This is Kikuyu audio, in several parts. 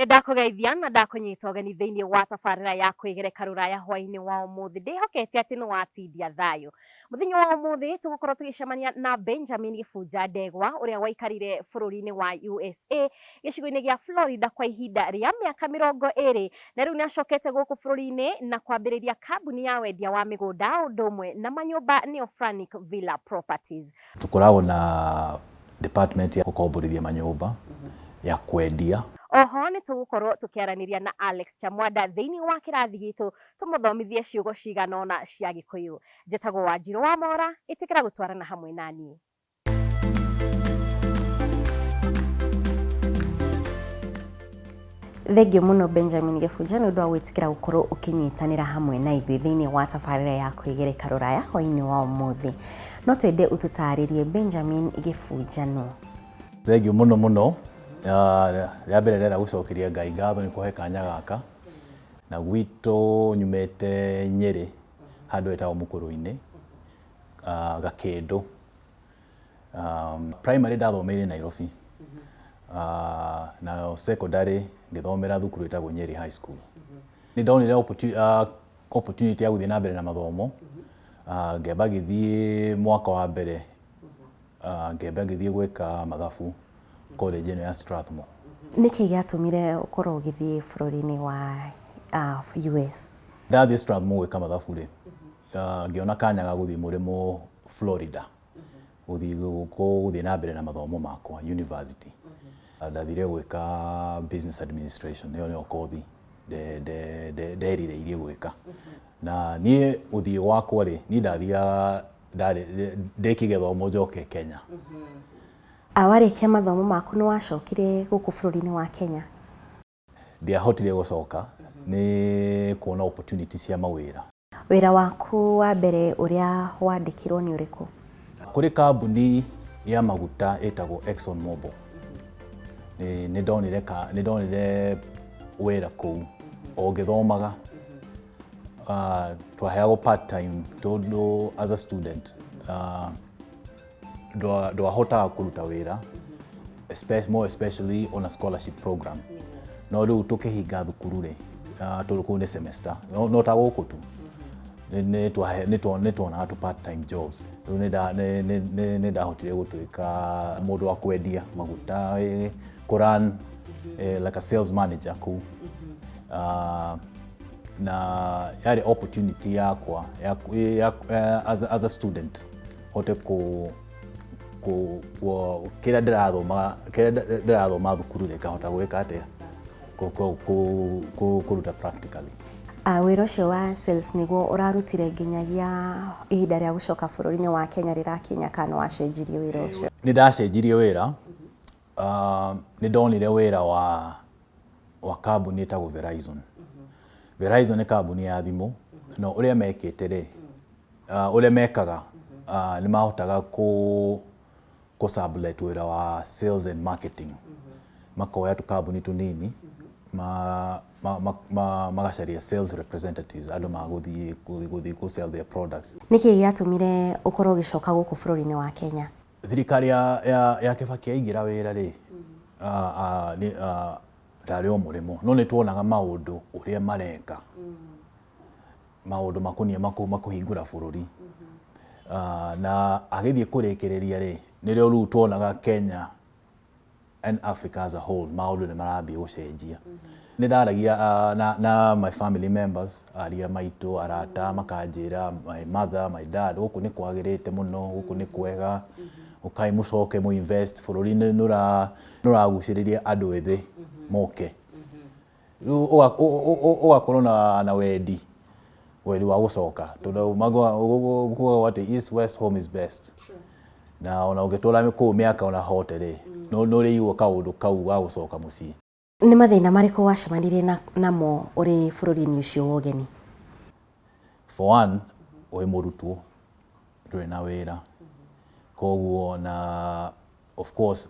Nĩ ndakũgeithia na ndakũnyita ũgeni thĩinĩ wa tabarĩra ya kwĩgereka rũraya hwainĩ wa ũmũthĩ. Ndĩhokete atĩ nĩ watindia thayũ. Mũthenya wa ũmũthĩ tũgũkorwo tũgĩcemania na Benjamin Gĩbunja Ndegwa ũrĩa waikarire bũrũri-inĩ wa USA gĩcigo-inĩ gĩa Florida kwa ihinda rĩa mĩaka 20, na rĩu nĩ acokete gũkũ bũrũri-inĩ na kwambĩrĩria kambuni ya wendia wa mĩgũnda ũndũ ũmwe na manyũmba nĩyo Franic Villa Properties. Tũkoragwo na department ya gũkomborithia manyũmba, ya kwendia. Oho nĩ tũgũkorwo tũkĩaranĩria na Alex Chamwada thĩinĩ wa kĩrathi gitũ tũmũthomithie ciugo cigana ũna cia Gĩkũyũ. Njĩtagwo Wanjirũ wa Mora, ĩtĩkĩra gũtwarana hamwe na niĩ. Thengiũ mũno Benjamin Gĩbunja nĩ ũndũ wa gwĩtĩkĩra gũkorwo ũkĩnyitanĩra hamwe na ithuĩ thĩinĩ wa tabarĩra ya kwĩgereka rũraya hwainĩ wa ũmũthĩ. No twende ũtũtarĩrie Benjamin Gĩbunja nũ? Thengiũ mũno mũno. Rĩa mbere ndĩrenda gũcokeria Ngai ngatho nĩ kũhe kanya gaka. Na gwitũ nyumĩte Nyĩrĩ handũ hetagwo Mũkũrũ-inĩ, Gakĩndũ. Primary ndathomeire Nairobi, nayo secondary ngĩthomera thukuru ĩtagwo Nyeri High School. Nĩ ndonire opportunity ya gũthiĩ na mbere na mathomo, ngĩamba ngĩthiĩ mwaka wa mbere, ngĩamba ngĩthiĩ gwĩka mathabu college ĩno ya Strathmore. Nĩkĩ gĩatũmire ũkorwo ũgĩthiĩ bũrũri-inĩ wa US? Ndathiĩ Strathmore gwĩka mathabu rĩ, ngĩona kanya ga gũthiĩ mũrĩmo Florida, gũthiĩ na mbere na mathomo makwa university. Ndathire gwĩka business administration, ĩyo nĩyo kothi nderirĩirie gwĩka. Na niĩ gũthiĩ gwakwa rĩ, niĩ ndathiaga ndĩkie gĩthomo njoke Kenya. Warĩkia mathomo maku nĩ wacokire gũkũ bũrũri-inĩ wa Kenya? Ndiahotire gũcoka nĩ kuona opportunity cia mawĩra. Wĩra waku wa mbere ũrĩa wandĩkirwo nĩ ũrĩkũ? Kũrĩ kambuni ya maguta ĩtagwo Exxon Mobil. Nĩ ndonire ka, nĩ ndonire wĩra kũu o ngĩthomaga. Twaheagwo part time tondũ as a student ndwahotaga kũruta wĩra, more especially on a scholarship program. No rĩu tũkĩhinga thukuru rĩ, tondũ kũu nĩ semester, no ta gũkũ tu, nĩ tuonaga tũ part time jobs. Rĩu nĩ ndahotire gũtuĩka mũndũ wa kwendia maguta, kũ run like a sales manager kũu. Na yarĩ opportunity yakwa as a student hote kũ kũ kĩrĩa ndĩrathoma, kĩrĩa ndĩrathoma thukuru rĩ, ngahota gwĩka atĩa, kũruta practically. Wĩra ũcio wa sales nĩguo ũrarutire nginyagia ihinda rĩa gũcoka bũrũri-inĩ wa Kenya rĩrakinya, kana nĩ wacenjirie wĩra ũcio? Nĩ ndacenjirie wĩra. Nĩ ndonire wĩra wa kambuni ĩtagwo Verizon. Verizon nĩ kambuni ya thimũ, no ũrĩa mekĩte rĩ, ũrĩa mekaga, nĩ mahotaga kũ sublet wĩra wa sales and marketing. Makoya tũkambuni tũnini, magacaria sales representatives, andũ magũthiĩ gũthiĩ kũ sell their products. Nĩkĩ gĩatũmire ũkorwo ũgĩcoka gũkũ bũrũri-inĩ wa Kenya? Thirikari ya Kibaki yaingĩra wĩra rĩ, ndarĩ o mũrĩmo, no nĩ tuonaga maũndũ ũrĩa mareka, maũndũ makoniĩ makũhingũra bũrũri. Na agĩthiĩ kũrĩkĩrĩria rĩ, nĩrĩo rĩu tuonaga Kenya and Africa as a whole maũndũ nĩ marambia gũcenjia. Nĩ ndaragia na my family members, aria maitũ, arata, makanjĩra, my mother, my dad, gũkũ nĩ kwagĩrĩte mũno, gũkũ nĩ kwega, ũkai mũcoke mũ invest, bũrũri nĩ ũragucĩrĩria andũ ethĩ moke. Rĩu ũgakorwo na wendi wa gũcoka, tondũ kugaga atĩ east west home is best. Na ona ũngĩtũra kũu mĩaka ona hote rĩ, nĩ ũrĩigua kaũndũ kau ga gũcoka mũciĩ. Nĩ mathĩna marĩkũ wacemanirie namo ũrĩ bũrũri-inĩ ũcio wa ũgeni? For one, wĩ mũrutwo, ndũrĩ na wĩra. Koguo na of course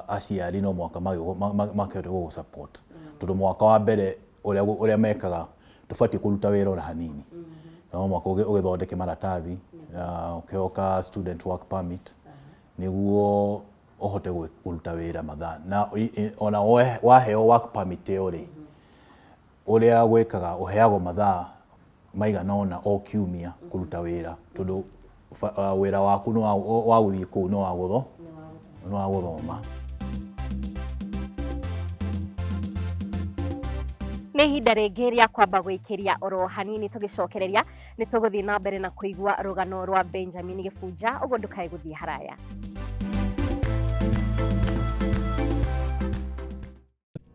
aciari no mũhaka makĩhote gũgũ support. Tondũ mwaka wa mbere Ũrĩa ũrĩa mekaga ndũbatiĩ kũruta wĩra ona hanini, no mũhaka ũgĩthondeke maratathi, ũkĩheo ka student work permit nĩguo ũhote kũruta wĩra mathaa. Na ona waheo work permit ĩyo rĩ, ũrĩa gwĩkaga ũheagwo mathaa maigana ũna o kiumia kũruta wĩra, tondũ wĩra waku nĩ wa gũthiĩ kũu nĩ wa gũthoma. Nĩ ihinda rĩngĩ rĩa kwamba gwĩkĩria oro hanini, tũgĩcokereria nĩ tũgũthiĩ na mbere na kũigua rũgano rwa Benjamin Gĩbunja, ũguo ndũkae gũthiĩ haraya.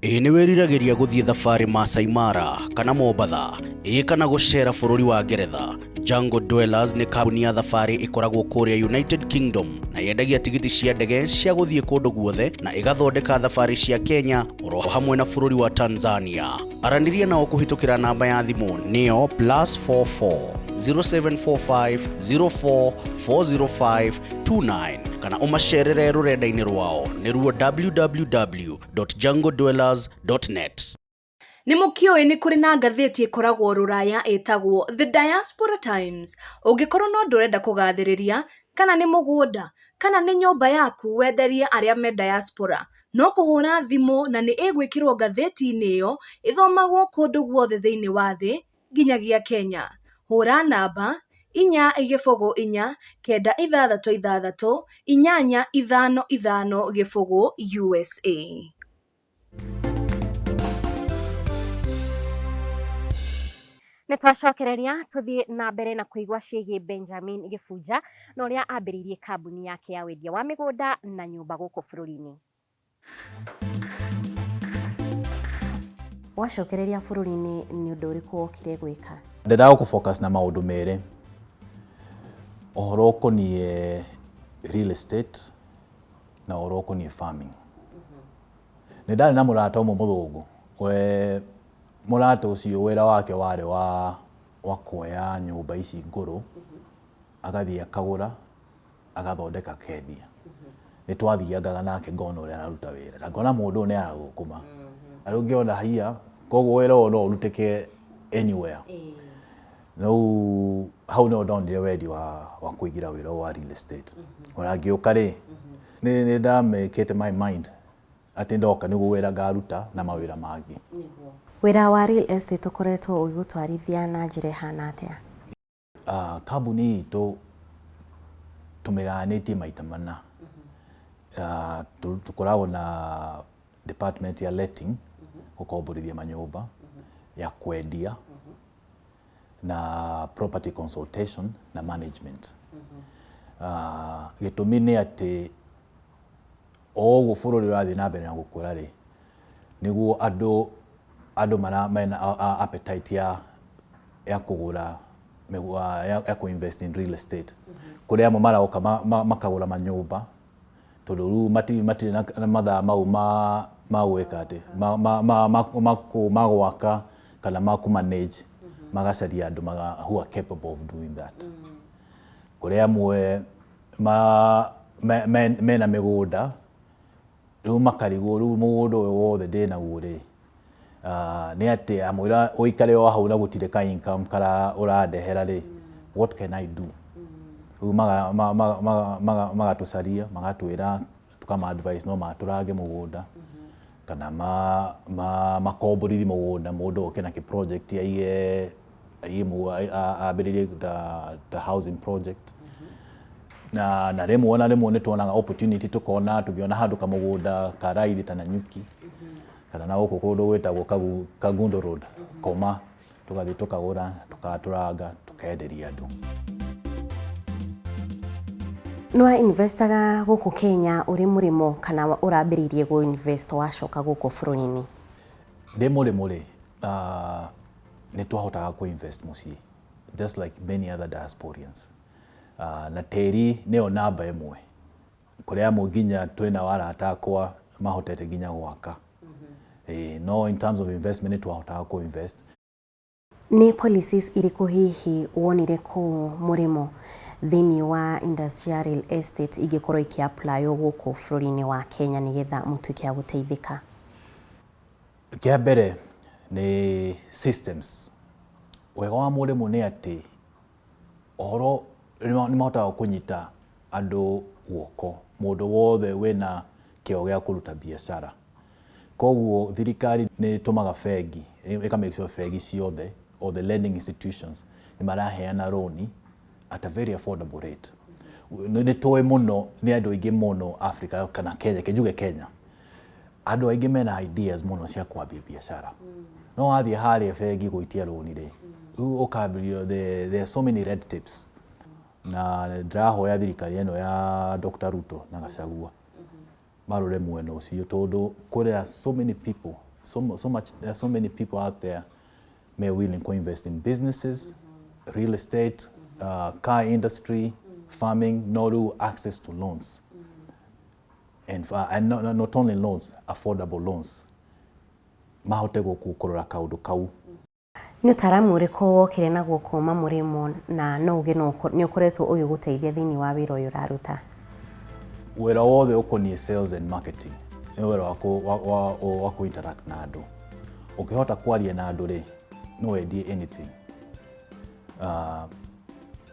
Ĩ nĩ wĩriragĩria gũthiĩ thabarĩ Masai Mara kana Mombatha, ĩ kana gũcera bũrũri wa Ngeretha? Jungle Dwellers nĩ kambuni ya thabarĩ ĩkoragwo kũrĩa United Kingdom na yendagia tigiti cia ndege cia gũthiĩ kũndũ guothe na ĩgathondeka thabarĩ cia Kenya oro hamwe na bũrũri wa Tanzania. Aranĩria nao kũhĩtũkĩra namba ya thimũ nĩyo +44 0745 04 405 29 kana ũmacerere rũrenda-inĩ rwao nĩruo www.jungledwellers.net. Nĩ mũkĩũĩ nĩ kũrĩ na ngathĩti ĩkoragwo rũraya ĩtagwo The Diaspora Times. Ũngĩkorwo no ndũrenda kũgathĩrĩria, kana nĩ mũgũnda, kana nĩ nyũmba yaku wenderie arĩa me diaspora, no kũhũra thimũ na nĩ ĩgwĩkĩrwo ngathĩti-inĩ ĩyo ĩthomagwo kũndũ guothe thĩinĩ wa thĩ nginyagia Kenya. Hũra namba 4 0 4 9 6 8 5 5 0 USA. Nĩ twacokereria tũthiĩ na mbere na kũigua ciĩgiĩ Benjamin Gĩbunja na ũrĩa ambĩrĩirie kambuni yake ya wendia wa mĩgũnda na nyũmba gũkũ bũrũri-inĩ. Wacokereria bũrũri-inĩ, nĩ ũndũ ũrĩkũ wokire gwĩka? Ndendaga gũ focus na maũndũ merĩ, ũhoro ũkoniĩ real estate na ũhoro ũkoniĩ farming. Nĩ ndarĩ na mũrata ũmwe mũthũngũ, we mũrata ũcio wĩra wake warĩ wa kuoya nyũmba ici ngũrũ, agathiĩ akagũra, agathondeka, akendia. Nĩ twathiangaga nake, ngona ũrĩa araruta wĩra na ngona mũndũ ũyũ nĩ arathũkũma na rĩu ngĩona hiya, koguo wĩra ũyũ no ũrutĩke anywhere. Rĩu hau nĩho ndonire wendi wa kũingĩra wĩra ũyũ wa real estate. Ona ngĩũka rĩ, nĩ ndamĩkĩte my mind atĩ ndoka nĩguo wĩra ngaruta na mawĩra mangĩ. Wĩra wa real estate ũkoretwo ũgĩgũtwarithia na njĩra ĩhana atĩa? Kambuni itũ tũmĩgayanĩtie maita mana. Tũkoragwo na department ya letting, gũkomborithia manyũmba, ya kwendia na property consultation na management. Gĩtũmi nĩ atĩ o ũguo bũrũri ũrathiĩ na mbere na gũkũra rĩ, nĩguo andũ mara mena appetite ya kũgũra ya kũ invest in real estate. Kũrĩ amwe maroka makagũra manyũmba tondũ rĩu matirĩ na mathaa mau ma gwĩka atĩ ma gwaka kana ma kũ manage, magacaria andũ who are capable of doing that. Kũrĩ amwe mena mĩgũnda, rĩu makarigwo, rĩu mũgũnda ũyũ wothe ndĩnaguo rĩ, nĩ atĩ amwĩra ũikare o hau na gũtirĩ ka income kara ũrandehera rĩ, what can I do? Rĩu magatũcaria, magatwĩra, tũkama advise no matũrange mũgũnda kana makomborithie mũgũnda, mũndũ oke na kĩ project aige ambĩrĩrie ta housing project. Na rĩmwe ona rĩmwe nĩ tuonaga opportunity, tũkona tũngĩona handũ kamũgũnda ka raithi ta Nanyuki kana na gũkũ kũndũ gwĩtagwo Kangundo Road Koma, tũgathiĩ tũkagũra, tũkatũranga, tũkenderia andũ. Nĩ wa investaga gũkũ Kenya ũrĩ mũrĩmo kana ũrambĩrĩirie gũ invest wacoka gũkũ bũrũri-inĩ? Ndĩ mũrĩmo rĩ, nĩ twahotaga kũ invest mũciĩ just like many other diasporians. Na tĩri nĩyo namba ĩmwe. Kũrĩ amwe nginya twĩna arata akwa mahotete nginya gwaka. No in terms of investment nĩ twahotaga kũ invest. Nĩ policies irĩkũ hihi wonire kũu mũrĩmo thĩinĩ wa industry ya real estate ingĩkorwo ikĩ apply gũkũ bũrũri-inĩ wa Kenya nĩgetha mũtuĩke a gũteithĩka? Kĩa mbere Nĩ systems. Wega wa mũrĩmo nĩ atĩ ũhoro nĩ mahotaga kũnyita andũ guoko, mũndũ wothe wĩna kĩo gĩa kũruta biacara. Koguo thirikari nĩ ĩtũmaga bengi ĩka make sure bengi ciothe or the lending institutions nĩ maraheana rũni at a very affordable rate. Nĩ tũĩ mũno nĩ andũ aingĩ mũno Africa kana Kenya, kĩnjuge Kenya, andũ aingĩ mena ideas mũno cia kwambia biacara, no wathiĩ harĩa bengi gwĩtia rũni rĩ, rĩu ũkambĩrĩrio, there are so many red tapes. Na ndĩrahoya thirikari ĩno ya Dr. Ruto na Gachagua marore mwena ũcio, tondũ kũrĩ are so many people, so, so much, there are so many people out there may willing to invest in businesses, real estate, car industry, farming, no rĩu access to loans and not only loans, affordable loans, mahote kũrora kaũndũ kau. Nĩ ũtaaramu ũrĩkũ wokire naguo kuma mũrĩmo na no uge nĩ ũkoretwo ũgĩgũteithia thĩinĩ wa wĩra ũyũ ũraruta? Wĩra wothe ũkoniĩ sales and marketing nĩ wĩra wa kũ interact na andũ. Ũngĩhota kwaria na andũ rĩ, no wendie anything.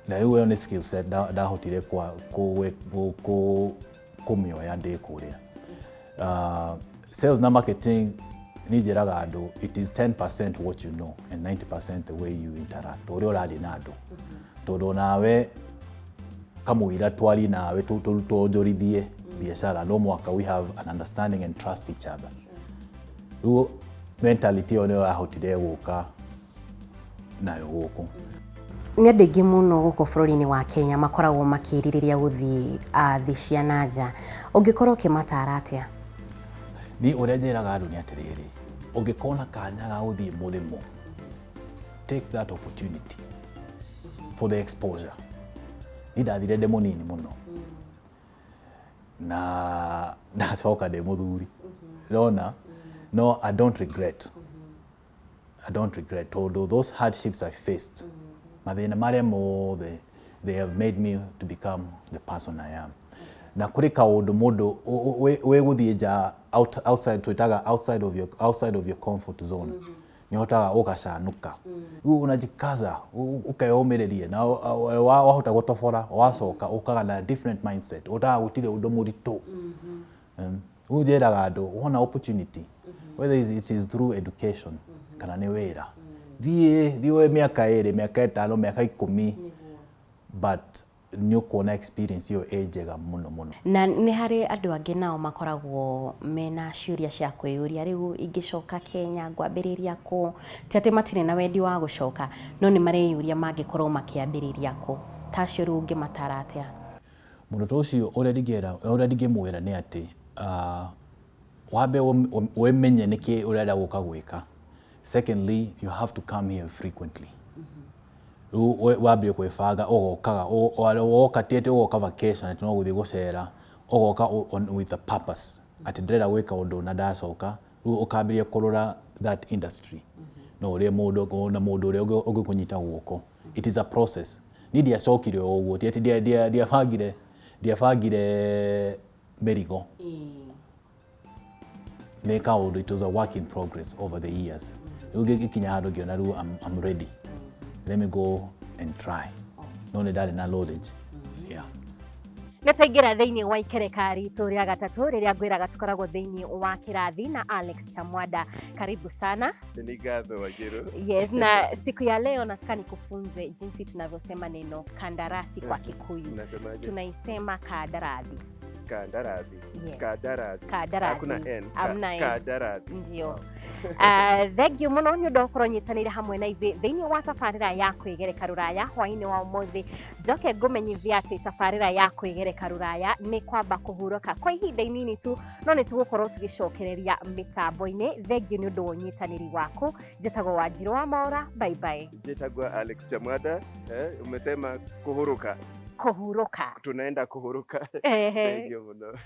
Na rĩu ĩyo nĩ skill set ndahotire kũmĩoya ndĩ kũrĩa. Sales na marketing, niĩ njĩraga andũ it is 10% what you know and 90% the way you interact, ũrĩa ũraria na andũ, tondũ nawe kamũira twarie nawe tuonjorithie biacara, no mwaka we have an understanding and trust each other. Rĩu mentality ĩyo nĩyo yahotire gũka nayo gũkũ. Nĩ andũ aingĩ mũno gũkũ bũrũri-inĩ wa Kenya makoragwo makĩrirĩria gũthiĩ thĩ cia na nja. Ũngĩkorwo ũkĩmatara atĩa? Niĩ ũrĩa njĩraga andũ nĩ atĩrĩrĩ, ũngĩkona kanya ga gũthiĩ mũrĩmo, take that opportunity for the exposure. Niĩ ndathire ndĩ mũnini mũno na ndacoka ndĩ mũthuri, ndona no I don't regret, I don't regret, tondũ those hardships I faced, mathĩna marĩa mothe, they have made me to become the person I am. Na kũrĩ kaũndũ mũndũ wĩ gũthiĩ nja, outside, twĩtaga outside of your comfort zone, nĩ ũhotaga ũgacanũka, rĩu unajikaza, ũkeyũmĩrĩria na wahota gũtobora, wacoka ũkaga na different mindset, ũtaga gũtirĩ ũndũ mũritũ. Rĩu njĩraga andũ, wona opportunity, whether it is through education kana nĩ wĩra, thiĩ, thiĩ woe mĩaka 2, mĩaka 5, mĩaka 10, but nĩ ũkuona experience ĩyo ĩ njega mũno mũno. Na nĩ harĩ andũ angĩ nao makoragwo mena ciũria cia kwĩyũria, rĩu ingĩcoka Kenya ngwambĩrĩria kũ? Ti atĩ matirĩ na wendi wa gũcoka, no nĩ mareyũria mangĩkorwo makĩambĩrĩria kũ. Ta acio rĩu ũngĩmatara atĩa? Mũndũ ta ũcio, ũrĩa ndingĩmwĩra nĩ atĩ wambe wĩmenye nĩkĩ ũrenda gũka gwĩka. Secondly, you have to come here frequently. Rĩu wambie kwĩbanga ũgokaga, woka ti atĩ ũgoka vacation, atĩ no gũthiĩ gũcera, ũgoka with a purpose atĩ ndĩrenda gwĩka ũndũ na ndacoka rĩu ũkambĩrĩria kũrora that industry no ũrĩa mũndũ na mũndũ ũrĩa ũngĩkũnyita guoko. It is a process. Niĩ ndiacokire o ũguo, ti atĩ ndiabangire mĩrigo nĩ kaũndũ. It was a work in progress over the years. Rĩu ngĩkinya handũ ngĩona rĩu I'm ready, let me go and try, no nĩ ndarĩ na knowledge, yeah. Nĩ twaingĩra thĩinĩ wa ikereka ritũ rĩa gatatũ, rĩrĩa ngwĩraga tũkoragwo thĩinĩ wa kĩrathi na Alex Chamwada. Karibu sana. Ni ngatho, Wanjiru. Yes, na siku ya leo nataka nikufunze jinsi tunavyosema neno kandarasi kwa Kikuyu. Unasemaje? Tunaisema kadarathi. Kandarathi. Yes. Kandarathi. Kandarathi. Hakuna N. Hamna N. Kandarathi. Ndio. Thank you mũno nĩ ũndũ wa gũkorwo nyitanĩire hamwe na ithuĩ thĩinĩ wa tabarĩra ya kwĩgereka rũraya hwaĩ-inĩ wa ũmũthĩ. Njoke ngũmenyithia atĩ tabarĩra ya kwĩgereka rũraya nĩ kwamba kũhurũka kwa ihinda inini tu, no nĩ tũgũkorwo tũgĩcokereria mĩtambo-inĩ. Thank you nĩ ũndũ wa ũnyitanĩri waku. Njĩtagwo Wanjirũ wa Maũra, bye bye. Njĩtagwo Alex Chamwada. Eh, umesema kuhuruka. Kũhurũka. Tunaenda kuhuruka. Ehe. Thank you mũno.